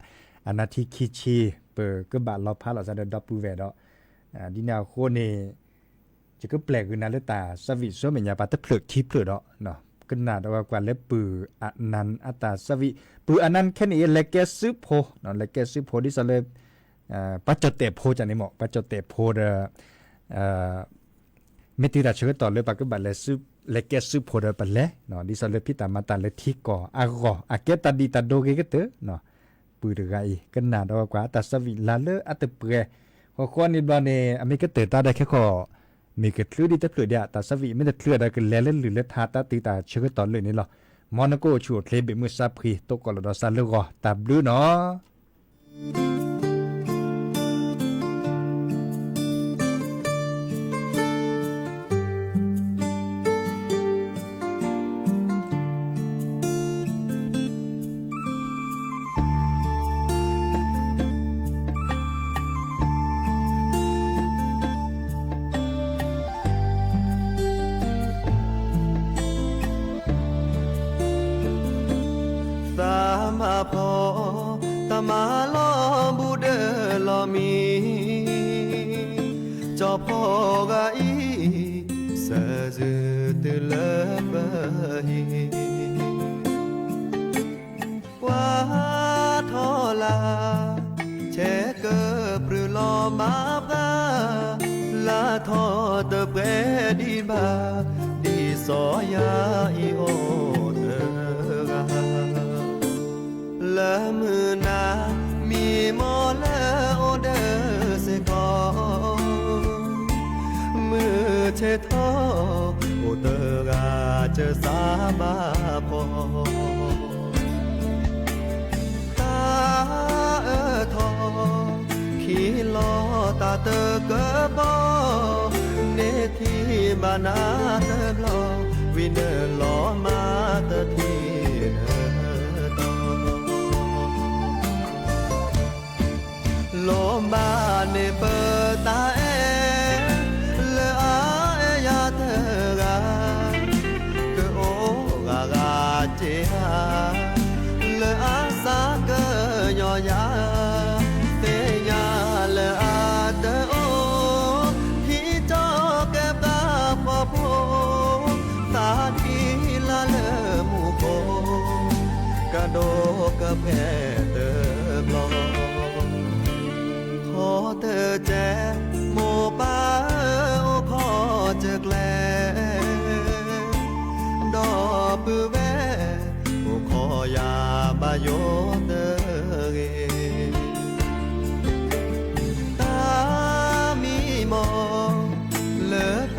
အနၢ်ထံခံဆံ ပကဘၣ်လီၤဖးလီၤစးဒီးဒီပုၢ်ဝဲၢ်ဒီး ဒ်န့ၣ်အဃိန့ၣ် ယကပျဲၢ်ကွံာ်နၤလၢတၢ်သးဝံၣ်ဆူမဲာ်ညါ ပှၤတဖျၢၣ်ခံဖျၢၣ်ဒီး ကနၣ်ဒီးကွၢ်လၢပုၢ်အနၢ်အတၢ်သးဝံၣ် ပုၢ်အနၢ်ခဲန့ၣ်အံၤ လဲၤကဲစုဖိ လဲၤကဲစုဖိဒ်သိးလၢ ပှၤကၠီၣ်တဲၣ်ဖိန့ၣ်မ့ၢ် ပှၤကၠီၣ်တဲၣ်ဖိဒီး မ့ၢ်တုၤတၢ်ဆၢကတီၢ်လၢပှၤကဘၣ်လဲၤကဲစုဖိဒီးပလဲၤ ဒ်သိးလၢဖံးတၢ်မၤတၢ်လၢထံကီၢ်အဂီၢ် အကဲတၢ်ဒံးတၢ်ဒိဂ့ၤကတၢၢ် ပုၢ်တဂၤအံၤ ကနၣ်ဒီးကွၢ်တၢ်သးဝံၣ်လၢလၢအတပှဲၤ ဃီဃီန့ၣ်ဘျီန့ၣ် အမ့ၢ်ကတၢၢ်တၢ်ဒီးခဲခီ မ့ၢ်ကချုးဒံးတဖျၢၣ်ဒံး တၢ်သးဝံၣ်မ့ၢ်တချုးဒီးကလဲၤလၢလုၢ်လၢထါတၢ်တုၤတၢ်ဆၢကတီၢ်လၢာ်န့ၣ်လီၤ. မ်နကအိၣ်ဆူၣ်အိၣ်ချ့ဘ့ၣ်မုၢ်ဆါဖှံ တိကိၢ်လီၤဒီးစးလၢဂီၤ တၢ်ဘျုးနီၤ. သးမၤဖီ တၢ်မၤလီၤဘူးဒီးလီၤမံ, ကၠီဖီဂၤအံၤ စၢၤစုတုၤလၢပဟံၣ် ကွၢ်ထီၣ်လၢ် ဆဲးကပြူၢ်လီၤမၤပှၤ, လၢထီၣ်တပှဲၤဒံးဘၣ် ဒ်စီၤယၤအံၤအိၣ်တဂၤ, လၢမုၢ်နၤ မံမီၢ်လၢအိၣ်ဒီးစ့ၢ်ကီး မုၢ်ဆ့ၣ်ထီၣ် အိၣ်တဂၤစၢၤစးဘၣ်ဖီ တၢ်အၢထီၣ် ခံလီၤတၢ်တကပီၤ, န့ၢ်ထံၣ်ဘၣ်နၤတဘျီ, ဝံၤနုာ်လီၤမၤတထံၣ်နတီၤ လီၤမၢ်န့ၢ်ပတၢ်အဲၣ် လၢအအဲၣ်ယၤတဂၤ, ကအိၣ်ဂၤဂၤစ့ဧါ, လၢအစးကညီၤယၤ, သ့ၣ်ညါလၢအတအိၣ်, ဟံးကၠီကဲပှၤဖှီၣ်ဖိ, သးဒ်လါလၢမူခိၣ် ကဒိးကပှဲၤတဘျီ ခီတကဲ မိၢ်ပၢ်ဧၢ အိၣ်ခိးစၢၤကျဲ, ဒီပုၢ်ဝဲၢ် အိၣ်ခိးယၤဘၣ်ယိၣ်တဂ့ၤ တၢ်မံမီၢ် လၢပ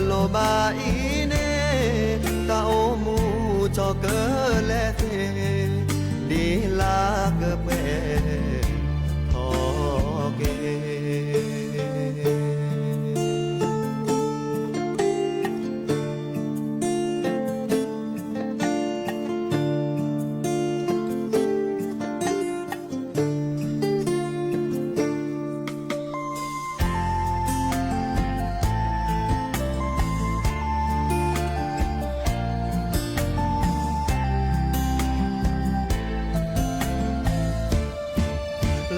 လိၣ်ဘၣ်အံၤန့ၣ် တၢ်အိၣ်မူကၠီကလဲၤသ့ ဒ်လၢကပှဲၤထီၣ်က့ၤ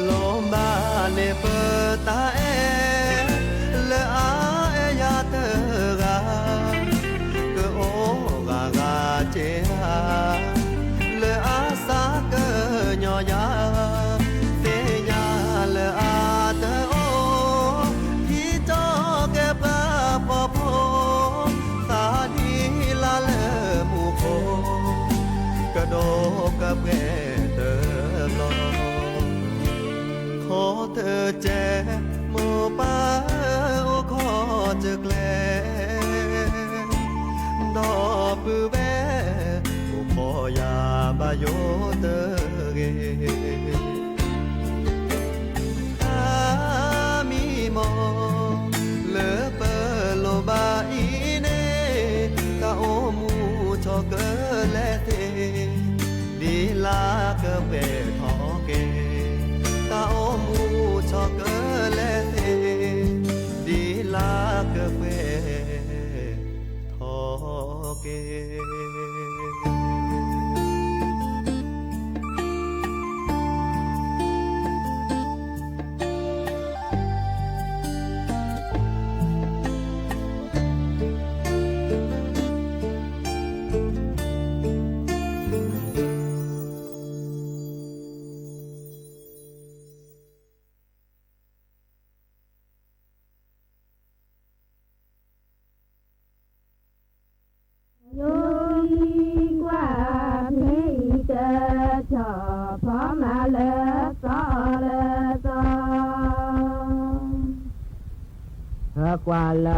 လီၤမၢ်န့ၢ်ပတၢ်အဲၣ် လၢအအဲၣ်ယၤတဂၤ, ကအိၣ်ဂၤဂၤစ့ဧါ, လၢအစးကညီၤယၤ, သ့ၣ်ညါလၢအတအိၣ်, ဟံးကၠီကဲပှၤဖှီၣ်ဖိ, သးဒ်လါလၢမူခိၣ် ကဒိးကပှဲၤတဘျီ ခီတကဲ မိၢ်ပၢ်ဧၢ အိၣ်ခိးစၢၤကျဲ, ဒီပုၢ်ဝဲၢ် အိၣ်ခိးယၤဘၣ်ယိၣ်တဂ့ၤ တၢ်မံမီၢ်လၢပလိၣ်ဘၣ်အံၤန့ၣ်, တၢ်အိၣ်မူထီၣ်ကလဲာ်သ့, ဒ်လၢကပှဲၤထီၣ်က့ၤ, တၢ်အိၣ်မူထီၣ်ကလဲာ်သ့, ဒ်လၢကပှဲၤထီၣ်က့ၤ. ယိၤအံၤကွၢ်ဖဲအံၤတ, ဆီၣ်ဖီမၤလၢသီအီၤလၢသီ, ဟဲကွၢ်လၢ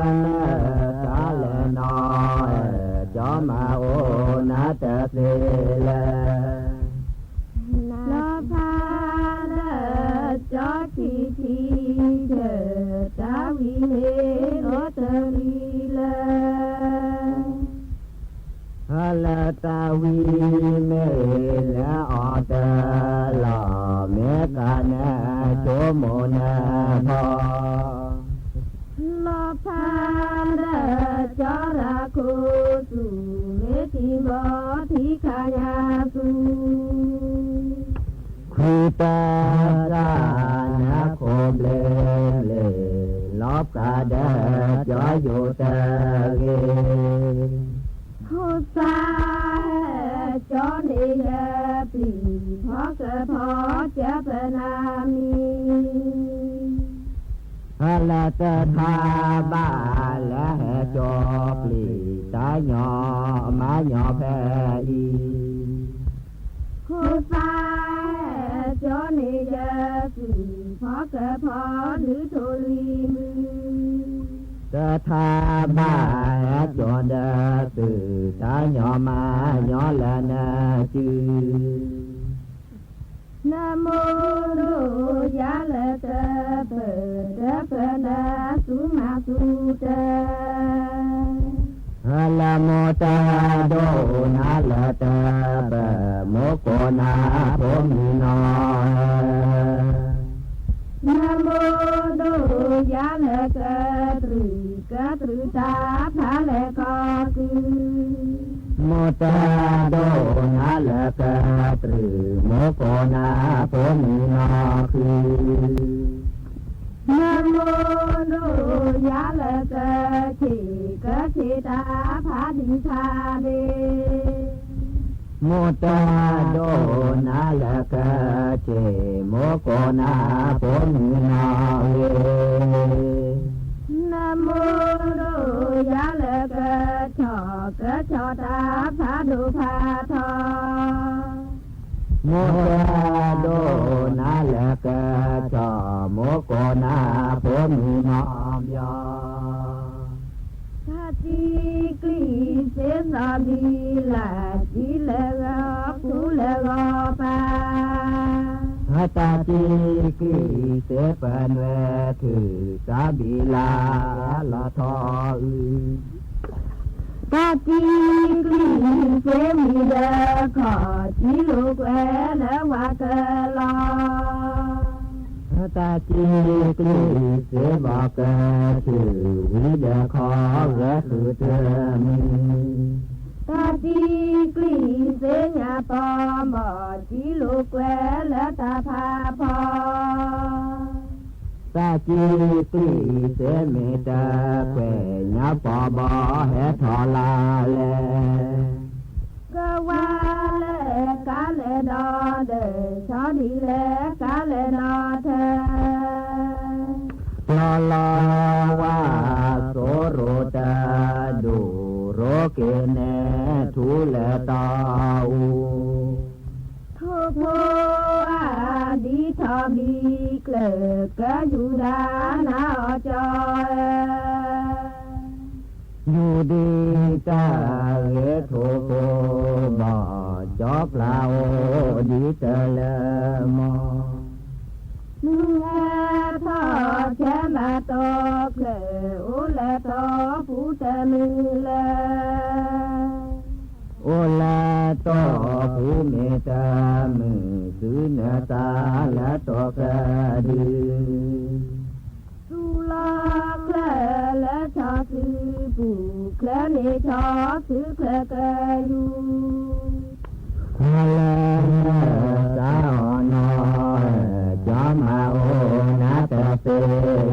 နတၢ်လဲၤနီၤ, ကၠီမၤအိၣ်နၤတသ့လၢၤ. လီၤဖးလၢကၠီထံထံ, တၢ်ဝံၤမ့ၢ်အိၣ်တဂ့ၤလၢၤ. လၢတၢ်ဝံၤမ့ၢ်လၢအီၤတလီၢ်, မ့ၢ်ကနၢဆိကမိၣ်နၢၤထီၣ်. လီၤဖးလၢကၠီရၤခိၣ်သူၣ်, မ့ၢ်ထံဘီထံခါညါသူၣ်. ခွံတၢ်တၢ်နၢ်ခိၣ်ဘျ့ဘျ့, လီၤဖးဒီးကၠီယိၤတဂ့ၤ. ခိၣ်သၣ်ဟဲကၠီန့ၣ်ယပျံၤ, ဖီကဖီကၢပနၢ်မံၤ. ဟဲလၢတထါဘၣ်လၢဟဲကၠီပျံၤ, တၢ်ညီမၤညီဖဲအံၤ. ခိၣ်သၣ်ဟဲကၠီန့ၣ်ယပျံၤ, ဖီကဖီဒုးထိၣ်လွံၢ်မုၢ်. တထါဘၣ်ဟဲကၠီဒီးသုး, တၢ်ညီမၤညီလၢနစု. နမိၢ်ဒိၣ်ယၤလၢကပၢၤ, တပၢၤနသူမၤသူတၢ်. လၢမိၢ်တၢ်ဒိၣ်နၤလၢတပၢၤ, မိၢ်ကိးနၤဖိမုၣ်နီၤ. နမိၢ်ဒိၣ်ယၤလၢကတြူာ်, ကတြူာ်တၢ်ဖးလဲၢ်ကီၢ်ကုၢ်. မိၢ်တၢ်ဒိၣ်နၤလၢကတြူာ်, မိၢ်ကိးနၤဖိမုၣ်နီၤခု. နမိၢ်ဒိၣ်ယၤလၢကဆံး, ကဆံးတၢ်ဖးဒံးဖးဒ့. မိၢ်တၢ်ဒိၣ်နၤလၢကဆံး, မိၢ်ကိးနၤဖိမုၣ်နီၤဂ့ၤ. နမိၢ်ဒိၣ်ယၤလၢကဆီၣ်, ကဆီၣ်တၢ်ဖးဒိၣ်ဖးထီ. မိၢ်တၢ်ဒိၣ်နၤလၢကဆီၣ်, မိၢ်ကိးနၤဖိမုၣ်နီၤဘျီ. တၢ်တံကျံးစ့သီၣ်ဘံလၢ်, တံလၢဂီၤဖူလၢဂီၤပၤ. တၢ်တံကျံးစ့ပနွဲၣ်ခုၣ်, တၢ်ဘံလၢ်လီၤထီအု. တၢ်တံကျံးစ့မံၤဒီးခီၣ်, တံလိာ်ကွဲလၢဝၤကလီၤ. တၢ်တံကျံးစ့ဘီၣ်ကဆူၣ်, ဝံၤဒီးခီဂဲၤဃုာ်တမုာ်. တၢ်တံကျံးစ့ညါပီၤဘီၣ်, တံလိာ်ကွဲလၢတၢ်ဖးဖီ. တၢ်တံကျံးစ့မ့ၢ်တကွဲၢ်, ညါပီၤဘီၣ်ဟဲထီၣ်လၢလဲၣ်. ကဝါလၢကါလဲၤဒီးဒၢး, ဆီဒံးလၢကါလဲၤဒီးထၢ. ကျီလီၤဝါစိရိၤတၢ်ဒိၣ်, ရိက့ၤနဲၣ်ထူလၢတီအူ. ထိၣ်ဖိအဒံးထီၣ်ဘံကျၢၢ်, ကယူဒၤနၤအီၣ်ကၠီဧၢ. ယူဒၤတၢ်ဂ့ၤထိၣ်ဖိဘီၣ်, ကၠီဖျါအိၣ်ဒ်တလၢမီၢ်, မုၢ်ထီၣ်ဆၢမၤတီၢ်ချၢၣ် အိၣ်လၢတီၢ်ပူၤတမုာ်လၢၤ, အိၣ်လၢတီၢ်ပူၤမ့ၢ်တမုာ် သုနၢၤသးလၢတီၢ်ကဒု သူၣ်လီၤချၢၣ်လၢဆီသုပူၤ ချၢၣ်န့ၣ်ဆီသုချၢၣ်ကယူၤ, ဟါလၢနၢၤသးအီၤနီၤ, ကၠီမၤအိၣ်နၤတသ့လၢ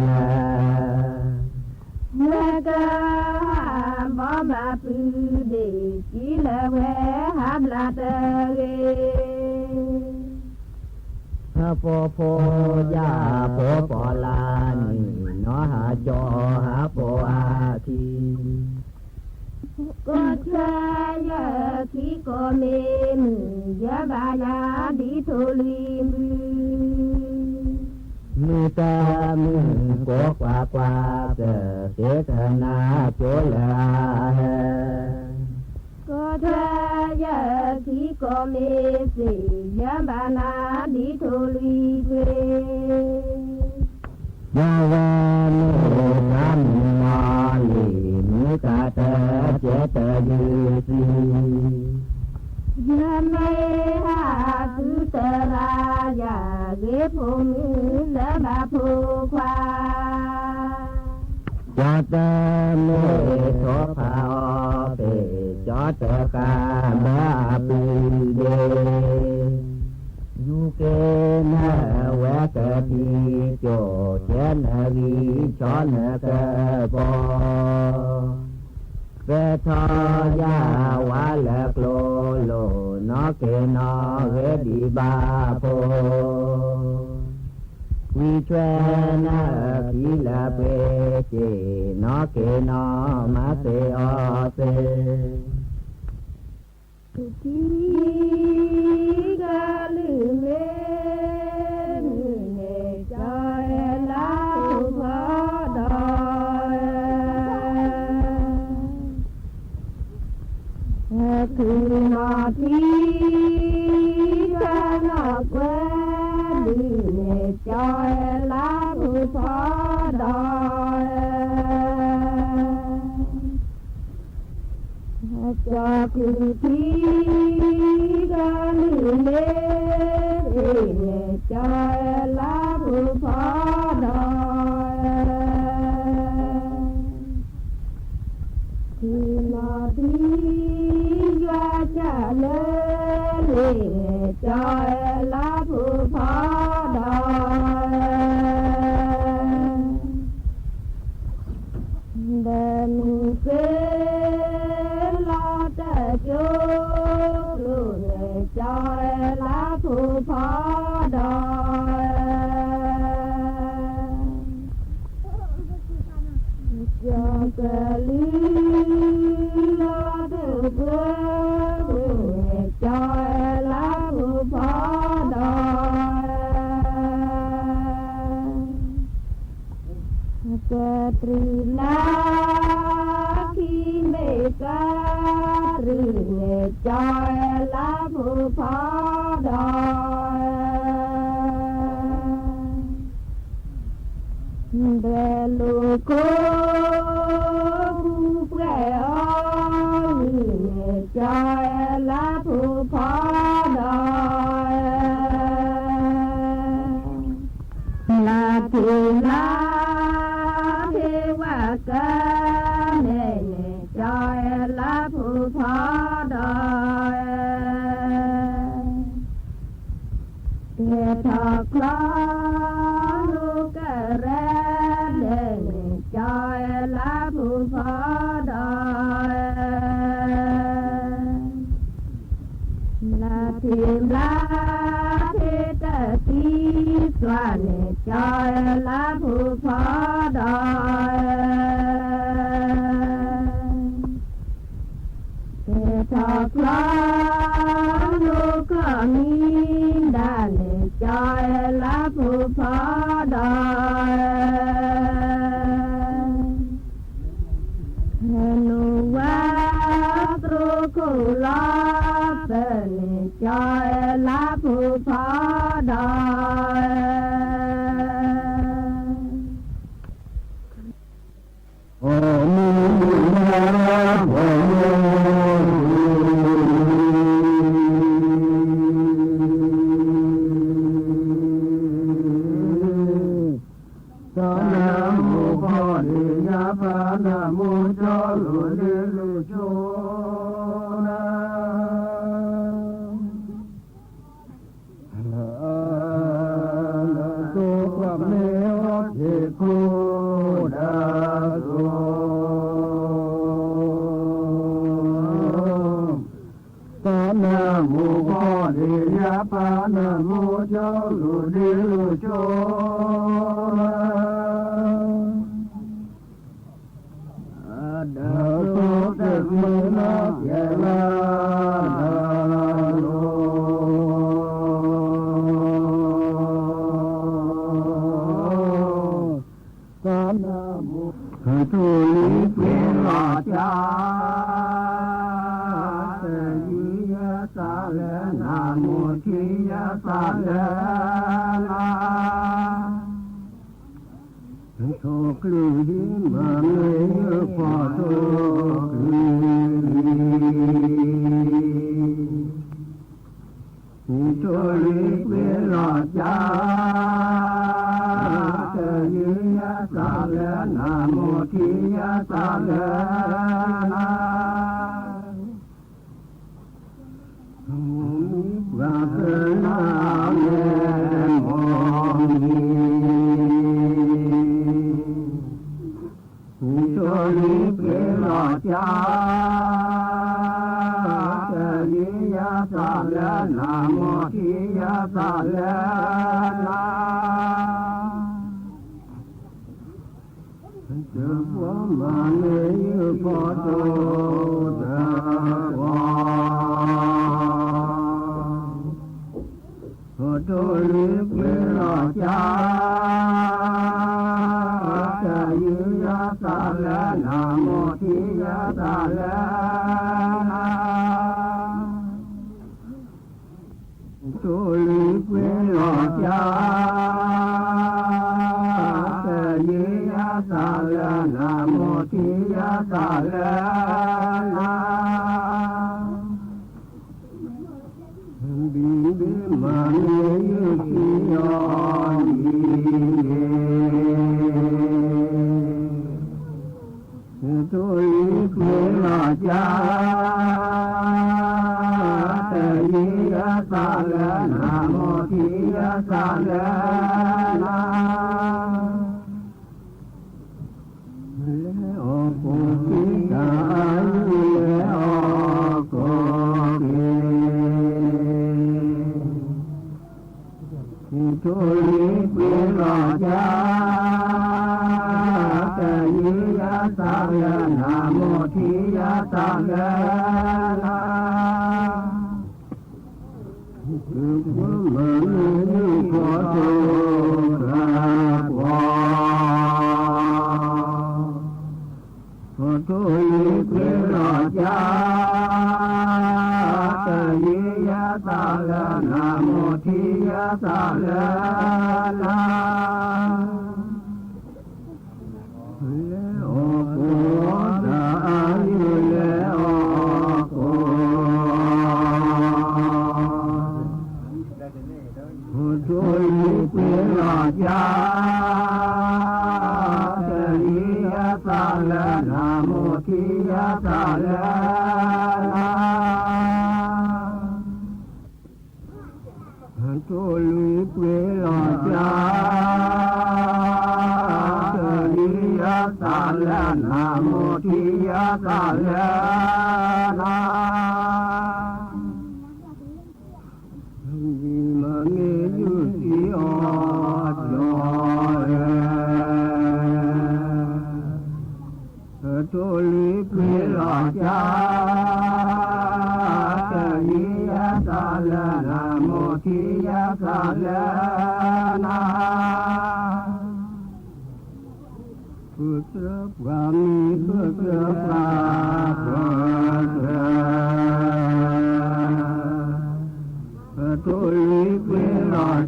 ၤ, မ့ၢ်ကဟးဘီဘၣ်ပုၢ်ဒ့ၣ် စံးလၢဝဲဟးဘျါတဂ့ၤ ဟၢဖိဖိယၢ်ဖိပီၣ်လၢနံၤ နီၢ်ဟးကၠီဟးဖိအခံ, ကီၢ်ချၢယခံကိးမ့ၢ်မုၢ် ယဘၣ်နၤဒ်ထိၣ်လွံၢ်မုၢ်, မုၢ်တမုၢ်ကိးကွၢ်ကွၢ်သၢၣ် သ့တနၤကၠိလၢအဟဲ ကီၢ်ချၢယခံကိးမ့ၢ်သ့ၣ် ယဘၣ်နၤဒ်ထိၣ်လွံၢ်ထွ့, ယဝဲမ့ၢ်တၢ်မုၢ်နီၢ်လံၤ မုၢ်ကတၢၢ်ကဲတယုၢ်သံ, ယမ့ၢ်ဟးသုသရၣ်ယၤ ဂ့ၤဖိမုၣ်လၢဘၣ်ဖိခွါ ကၠီတမ့ၢ်ထိၣ်ဖးအီၤသ့ၣ် ကၠီတဃၣ်ဘၣ်အပုၢ်ဒ့ၣ်, ယူၤက့ၤနၢ်ဝဲကထံကၠိၣ် ကဲနဂံၢ်ဆီနကပီၤ, ပဲထီၣ်ယၢ်ဝါလၢကျိလိာ် နီၢ်က့ၤနီၢ်ဂ့ၤဒံးဘၣ်ဖိ ဝံဆွဲနၢ်ခံလၢပှ့ၤက့ၤ နီၢ်က့ၤနီၢ်မၤသ့ၣ်အီၤသ့ၣ်, ထံကလုၢ်မ့ၢ်မုၢ်န့ၣ် ကၠီလါဖိဖီဒီး ခုၣ်နီၢ်ထံ ကၢနီၢ်ကွဲဒုးန့ၣ် ကၠီလါဖိဖီဒီး ကၠီခုၣ်ထံ ကၢနုၢ်လ့သ့ၣ်န့ၣ် ကၠီလါဖိဖီဒီး ထံနီၢ်ထံ ယွၤကၢလၢလ့ၣ်န့ၣ် ကၠီလါဖိဖီဒီး ဒီးမုၢ်ဃ့လီၤတၢ်ကၠိကျိာ်န့ၣ် ကၠီလါဖိဖီဒီး ကၠီကလုၢ်လီၤတၢ်ကၠိကျိာ်န့ၣ် ကၠီလါဖိဖီဒီး ကတြူၢ်လါ ခံမ့ၢ်ကတြူၢ်န့ၣ် ကၠီလါဖိဖီဒီး ဒွဲၣ်လိာ်ခိၣ် ပူၤပှဲၤအီၤလံန့ၣ် ကၠီလါဖိဖီဒီး လါထူၣ်လါထ့ဝဲက မဲာ်န့ၣ် ကၠီလါဖိဖီဒီး ကဲထီၣ်ချီ လူၤကရဲဒဲးန့ၣ် ကၠီလါဖိဖီဒီး လါထ့ဘျါထ့တသံသွါန့ၣ် ကၠီလါဖိဖီဒီး ကဲထီၣ်ချီ လူၤကီၢ်မံဒၣ်န့ၣ် ကၠီလါဖိဖီဒီး ဟဲနုာ်ဝဲ သရိာ်ခိၣ်လီၤပၢၢ်န့ၣ် ပှၤမ့ၢ်အီၣ်က့ၤခိၣ်ဒၣ်သိး, ပၢ်နၢမူကီၢ်ဒ့ယၤ ပၢ်နၢမူကၠီလူၤဒ့လူၤကၠီ, အဒၢးသိးတမုာ်နီၢ်ကဲၤလၢ်လၢ်လီၤ. ပၢ်နၢမူ ထိၣ်လံၤပှ့ၤလီၤကၠၢ်, တယုၢ်ယသးလၢနၤ မိၢ်ထံယသးလၢနၤ, ထိၣ်ချုးဟံးမၤမ့ၢ်ယုၢ်ဖီထိၣ်ချုးလံၤ, ထိၣ်လံၤပှ့ၤလီၤကၠၢ်, တယုၢ်ယသးလၢနၤ မိၢ်ထံယသးလၢနၤ, မိၢ်မံပှၤသၢနၤမ့ၢ်မိၢ်မံ ထိၣ်လံၤပှ့ၤလီၤကၠၢ်, တယုၢ်ယသးလၢနၤ မိၢ်ထံယသးလၢနၤ, တဘျီမၤမ့ၢ်ယုၢ်ဖီထိၣ်တဘျီ ထိၣ်လံၤပှ့ၤလီၤကၠၢ်, တယုၢ်ယသးလၢနၤ မိၢ်ထံယသးလၢနၤ, ထိၣ်လံၤပှ့ၤလီၤကၠၢ်, တယုၢ်ယသးလၢနၤ မိၢ်ထံယသးလၢနၤ ဘံဘ့မၤမ့ၢ်ယုၢ်ခံအီၤမံၤန့ၣ်, ထိၣ်လံၤပှ့ၤလီၤကၠၢ်, တယုၢ်ယသးလၢနၤ မိၢ်ထံယသးလၢနၤ လဲၤအီၣ်ကိၣ်က့ၤတၢ်အါယုၢ် လဲၤအီၣ်ကိၣ်က့ၤ, ထိၣ်လံၤပှ့ၤလီၤကၠၢ်, တယုၢ်ယသးလၢနၤ မိၢ်ထံယသးလၢနၤ မ့ၢ်ယုၢ်ဖီထိၣ်တဘျီ ထိၣ်လံၤပှ့ၤလီၤကၠၢ်, တယုၢ်ယသးလၢနၤ မိၢ်ထံယသးလၢနၤ လဲၤအီၣ်ကိၣ်အီတၢ်အါယုၢ် လဲၤအီၣ်ကိၣ်, ထိၣ်လံၤပှ့ၤလီၤကၠၢ်, တယုၢ်ယသးလၢနၤ မိၢ်ထံယသးလၢနၤ ထိၣ်လံၤပှ့ၤလီၤကၠၢ်, တယုၢ်ယသးလၢနၤ မိၢ်ထံယသးလၢနၤ, မ့ၢ်မ့ၢ်ယုၢ်သံအီၤဒီး ထိၣ်လံၤပှ့ၤလီၤကၠၢ်, တယုၢ်ယသးလၢနၤ မိၢ်ထံယသးလၢနၤ, ဃုသၢပှၤမံၤဃုသၢပှၤဃုသၢ ထိၣ်လံၤပှ့ၤလီၤကၠၢ်,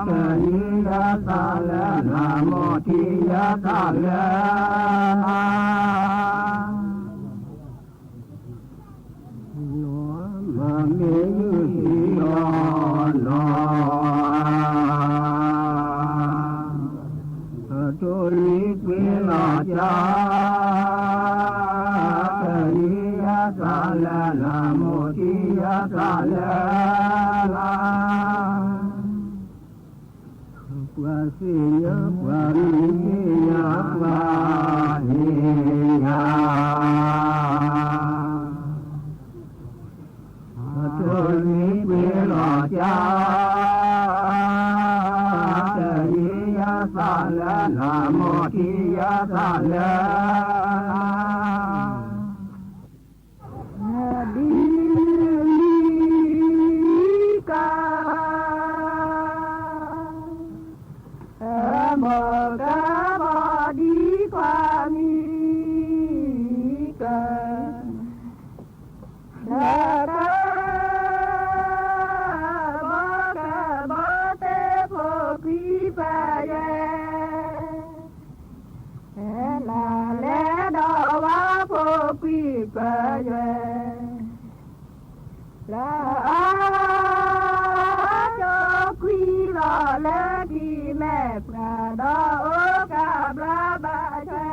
တယုၢ်ယသးလၢနၤ မိၢ်ထံယသးလၢနၤ, နီၢ်မၤမ့ၢ်ယုၢ်သံအီၤနီၢ် ထိၣ်လံၤပှ့ၤလီၤကၠၢ်, တယုၢ်ယသးလၢနၤ မိၢ်ထံယသးလၢနၤ, ပှၤသ့ၣ်ညါပှၤမံၤညါပှၤန့ၣ်ညါ, အထိၣ်လွံၢ်ပှ့ၤလီၤကၠါ, တယံၤယသးလၢနမိၢ်ခံယသးလၢ ဒ်မုၢ်လံကါ, အမိၢ်ကဘီဒ်ခွါမံၤကါ, လၢကဘီကဘီသ့ၣ်ဖိခွံပယွဲၢ် နၤလဲၤဒီးဝါဖိခွံပယွဲၢ်, လၢအကၠီခွံလီၤလၢကံၤမဲာ်ပှၤဒီးအိၣ်ကဘျါဘၣ်ထွဲ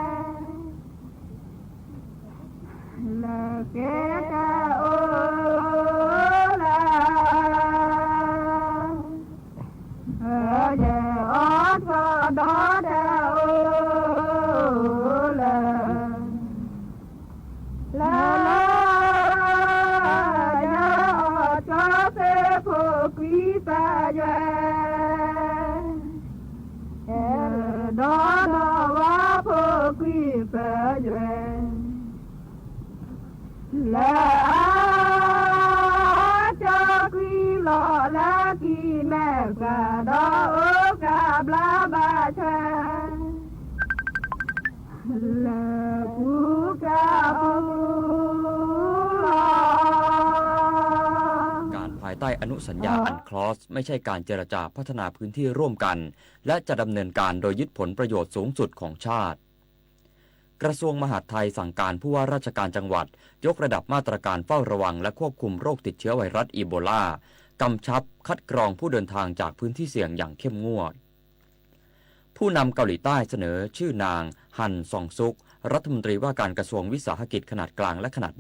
လၢကဲတၢ်အိၣ်လၢ ယအီၣ်ထီၣ်ဒီးတၢ်အိၣ်လၢ လၢ ယအီၣ်ကၠီသ့ၣ်ဖိခွံပယွဲၢ် ဒီးဒီးဝါဖိခွံပယွဲၢ် လၢအ ကၠီခွံလီၤလၢကံၤမဲာ်ပှၤဒီးအိၣ်ကဘျါဘၣ်ထွဲ လၢပူၤကပူၤလီၤ การภายใต้อนุสัญญา UNCLOS ไม่ใช่การเจรจาพัฒนาพื้นที่ร่วมกัน และจะดำเนินการโดยยึดผลประโยชน์สูงสุดของชาติ กระทรวงมหาดไทยสั่งการผู้ว่าราชการจังหวัดยกระดับมาตรการเฝ้าระวังและควบคุมโรคติดเชื้อไวรัสอีโบลา กำชับคัดกรองผู้เดินทางจากพื้นที่เสี่ยงอย่างเข้มงวด ผู้นำเกาหลีใต้เสนอชื่อนางฮันซองซุก รัฐมนตรีว่าการกระทรวงวิสาหกิจขนาดกลางและขนาด